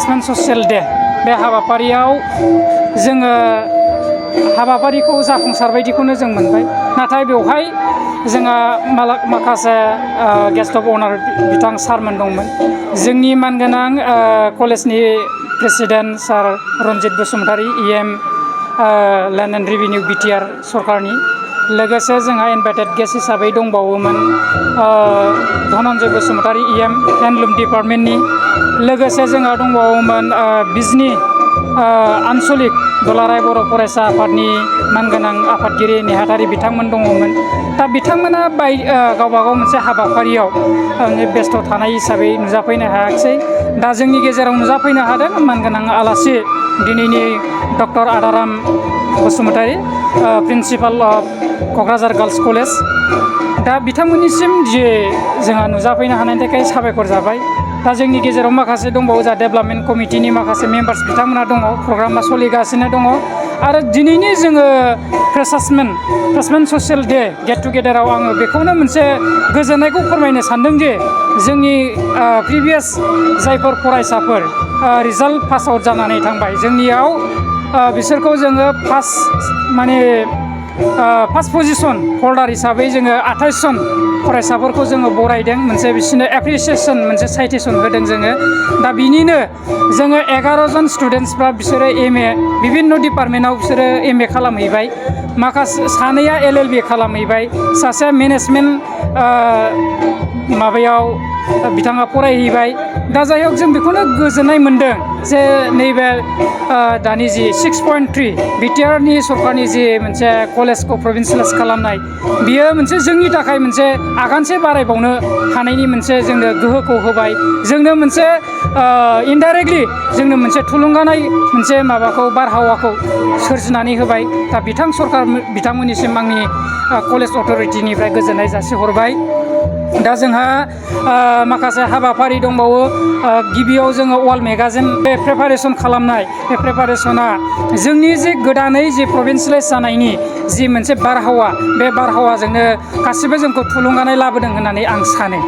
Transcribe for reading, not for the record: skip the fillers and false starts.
Assessment social day बे हाबाफारियाव जोङो हाबाफारिखौ जाफुंसार बायदिखौनो जों मोनबाय। नाथाय बेवहाय जोंहा माखासे गेस्ट अफ अनार बिथां सारमोन दंमोन। जोंनि मानगोनां कलेजनि president sir Ranjit Basumatary EM land and revenue BTR सरकारनि, लोगोसे जोंहा इनभाइटेड गेस्ट हिसाबै दंबावोमोन धनन्जय बसुमतारी EM हेन्डलुम डिपार्टमेन्टनि, लोगोसे जोंहा दंबावोमोन बिजनि आनसलिक दुलाराय बर' फरायसा आफादनि मानगोनां आफादगिरि नेहाथारि बिथांमोन दङमोन। दा बिथांमोना गावबागाव मोनसे हाबाफारियाव बेस्थ' थानाय हिसाबै नुजाफैनो हायाखिसै। दा जोंनि गेजेराव नुजाफैनो हादों मानगोनां आलासि दिनैनि doctor Adaram Basumatary, principal of Kokrajhar girls college. दा बिथांमोननिसिम जे जोंहा नुजाफैनो हानायनि थाखाय साबायखर जाबाय। दा जोंनि गेजेराव माखासे दंबावो जा डेभेलपमेन्ट कमिटिनि माखासे मेम्बार्स बिथांमोना दङ, प्रग्रामा सोलिगासिनो दङ। आरो दिनैनि जोङो फ्रेशमेन ससियेल डे गेट टुगेदाराव आङो बेखौनो मोनसे गोजोननायखौ फोरमायनो सानदों जे जोंनि प्रिभियास जायफोर फरायसाफोर रिजाल्ट पास आउट जानानै थांबाय, जोंनियाव बिसोरखौ जोङो फार्स्ट पजिसन हल्डार हिसाबै जोङो 28 जन फरायसाफोरखौ जोङो बरायदों। मोनसे बिसोरनो एप्रिसिएसन मोनसे साइटेसन होदों जोङो। दा बिनिनो जोङो 11 जन स्टुडेन्टसफ्रा बिसोरो MA बिभिन्न डिपार्टमेन्टआव बिसोरो MA खालामहैबाय, माखासे सानैया LLB खालामहैबाय, सासेया मेनेजमेन्ट माबायाव बिथाङा फरायहैबाय। दा जाय हक जों बेखौनो गोजोननाय मोनदों जे नैबे दानि जि 6.3 BTRनि सरकारनि जि मोनसे कलेजखौ प्रभिन्सियेलाइज खालामनाय, बियो मोनसे जोंनि थाखाय मोनसे आगानसे बारायबावनो हानायनि मोनसे जोंनो गोहोखौ होबाय। जोंनो मोनसे इनडाइरेक्टलि जोंनो मोनसे थुलुंगानाय मोनसे माबाखौ बारहावाखौ सोरजिनानै होबाय। दा बिथांमोननिसिम आंनि कलेज अथ'रिटिनिफ्राय गोजोननाय जासिहरबाय। दा जोंहा माखासे हाबाफारि दंबावो। गिबियाव जोङो वाल मेगाजिन बे प्रिपारेसन खालामनाय, बे प्रिपारेसना जोंनि जे गोदानै जे प्रभिन्सियेलाइज जानायनि जि मोनसे बारहावा, बे बारहावाजोंनो गासिबो जोंखौ थुलुंगानाय लाबोदों होननानै आं सानो।